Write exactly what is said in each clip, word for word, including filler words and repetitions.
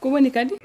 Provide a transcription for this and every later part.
Woni kadi.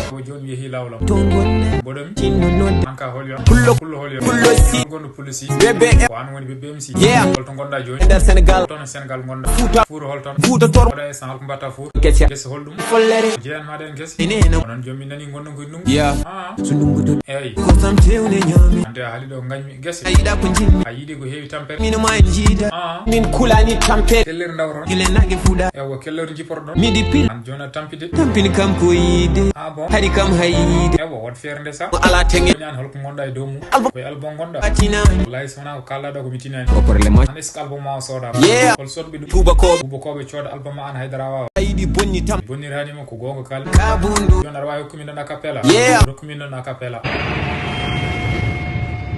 Ko jooni mi yehi lawlam. Mboɗomi. Anka holyo. Pullo. Pullo holyo. Pullo si. Gonɗo pullo si. Bebe. Ko an woni bebe M C. Yeah. Holto gonɗa jooni? Nder Senegal. Holto no Senegal gonɗa? Fuuta. Fuuro holton? Fuuta tor. Oɗa e sangal ko mbatta fuuro. Gese. Gese holɗum? Follere. Jeyan maɗa en gese. Ineno. Onon joom min nani gonɗo ko ɗum. Yeah. Ah. So lungudo. Eyi. Kosam tewne nyami. Ante a hali ɗo gañmi gese. Ayida ko jimmi. A yiɗi ko heewi tampere. Min ma en jiida. Ah. Min kulani tampere. Teller ndawron. Gile nage fuɗa. Ewa. Kelleeru jipporɗon. Miɗi pil. An joona tampide. Tampini kam ko yiide. Ah bon? Hari kam hayide. Ewa, wat feere nde sa. Mo ala tenge. Woni an holko gonɗa e dow mum? Album. Koye album gonɗa? Atina. Wallahi so wona ko kalɗa ɗo ko mi tinani. Ko problème. An est-ce que album ma o sooda? Yeah. Hol sodɓe ɗum? Tubakoɓe. Tubakoɓe cooda album ma an haydara wawa. Ayidi bonni tam. Bonnirani mo ko gonga kala. Kabundu. Yon aɗa wawi hokku min ɗon a cappella. Yeah. Hokku min ɗon a cappella.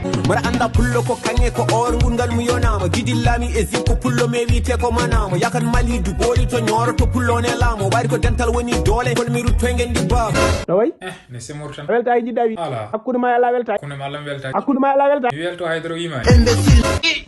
Mbaɗa annda pullo ko kaŋŋe ko or ngungal mu yonama gidillami e zip ko pullo me wiyte ko manama yakan malidu booli to ñooro to pullo ne laamo wari ko dental woni doole kol mi ruttoy ngendi baaba. No way? Ne semor tan. Weltaaki jiɗɗa wi. Ala. Hakkunde ma e Allah weltaaki. Kono mi Allah weltaaki. Hakkunde ma e Allah weltaaki. Mi welto haydara wima.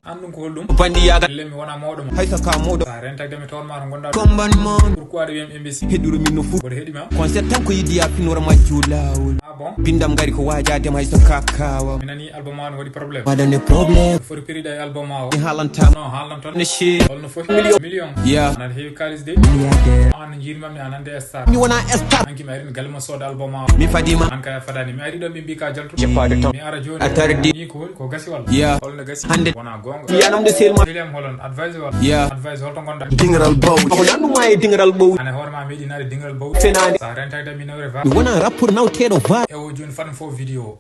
An ɗum ko holɗum? Bandiyagal. Lemme wona moɗo ma. Haysa ka moɗo. Sa rentagde mi toon ma to gonɗa. Komban mon. Pourquoi aɗa wiyam imbécile? Heɗɗuru min no fuɗ. Mboɗo heɗima. Concert tan ko yiɗi ya finora majju lawol. Ah bon? Bindam ngari ko waajade hay so kakkawa. Mi nani album ma no waɗi problème. Waɗane problème. Foti prix ɗa e album ma o. Mi haalantama. No haalanton. Ne shi. Holno foti? Million. Million. Yeah. Aɗa heewi kalis de. Milliardaire. An no jiirmami an hannde e star. Mi wona star. Anki mi arin galma sooda album ma. Mi fadima. An kaya fadani mi ari ɗo min mbi ka jaltu. Jeppaade to. Mi ara jooni. A tardi. Ni ko holi ko gasi walla? Yeah. Holno gasi? Hannde. Wona gonga. Yanamde selma. William holon advice walla? Yeah. Advice holto gonɗa? Dingiral bawɗi. Ko nanuma e dingiral bawɗi. Ane hoore ma meɗinade dingiral bawɗi. Fenaande. Sa rentagde mi nawre va. Mi wona rapport nawteɗo va. E o jooni fan fo vidéo.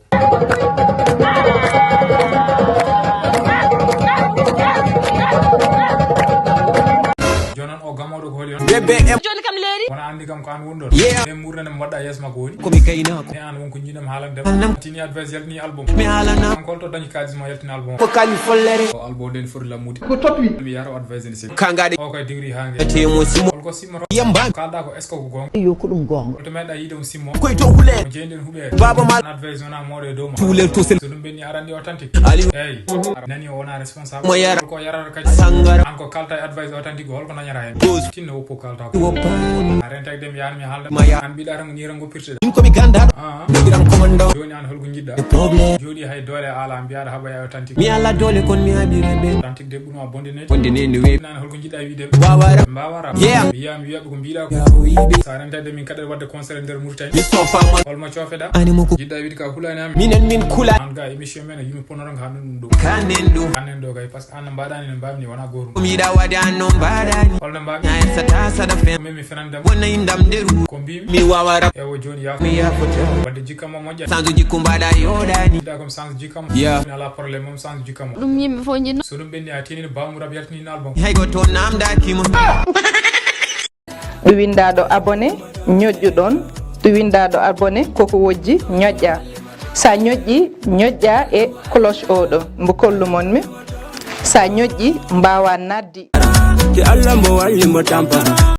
Jonon o gamoɗo ko holi on? Bébé M. Joni kam leeri. Wona andi kam ko an wonɗon. Yeah. E murnane mo mbaɗɗa yeeso makko woni. Komi gaynako. E an wonko jiɗam haalande. Annam. Tini advice yaltini album. Mi haalana. An holto dañi kalis ma yaltini album. Ko kali follere. O album den foti lammude. Ko totwi. Mi yaro advice ni sel. Kangade. O koy digri hange. Temo simo. Holko simmoto? Yamba. Kalɗa ko est-ce que ko gonga? Yo ko ɗum gonga. Holto meɗa yiide mo simmo? Koy to hulen. Ko jeyden huɓe. Baba mal. Advice wona moɗo e dow ma. Hulen to sel. So ɗum ɓenni aɗa andi authentique. Ali. Eyi. Nani o wona responsable. Mo yara. Ko yarata kadi. Sangara. An ko kalta e advice authentique holko dañata hen? Goes. Tinno woppo kalta ko. Woppa. A rentagde mi yani mi haalda. Maya. An mbiɗa tan ko ni tan goppirte. Min komi ganda. Ah. Min komandan. Joni an holko jiɗɗa? Problème. Joni hay doole ala mbiyaɗa haɓa ya authentique. Mi ala doole kon mi haɓira ɓe. Authentique de ɓuno a bonde neti. Wonde ne ni weɓi. An holko jiɗɗa wiide? Wawara. Mbawara. Yeah. Mbiyam wiyaɓe ko mbiɗa ko. Yawo yiɓe. Sa rentagde min kaɗa wadde concert nder Mauritanie. Mi sofama. Holmo cofeɗa? Ani mo ko. Jiɗɗa wiide ka hulani amin. Minen min kula. An ga émission men a yimi ponoron ha ɗum ɗum. Kanen ɗo. Annen ɗo kay parce que an mbaɗani no mbamni wona gorum. Ko mi yiɗa wade an no mbaɗani. Holno mbamni? Ñayen sata sata fen. Min mi fenandam. Wona indam nderu. Ko mbimi? Mi wawara. Ewo joni ya. Mi yafota. Wadde jikkam mo moƴƴa. Sanzu jikku mbaɗa yoɗani. Jiɗɗa comme sens jikkam. Yeah. Min ala problème moom sens jikkam. Ɗum yimɓe fof jinno. So ɗum ɓenni a tinino bamum rab yaltini album. Hay goto namdaki mo. Ɗo winndaaɗo abonné, ñoƴƴu ɗoon. Ɗo winndaaɗo abonné, koko wojji, ñoƴƴa. So a ñoƴƴii, ñoƴƴa e cloche oo ɗo, mbo kollu mon mi. So a ñoƴƴii, mbaawaa naatde. Ke Allah mo walli mo tampa.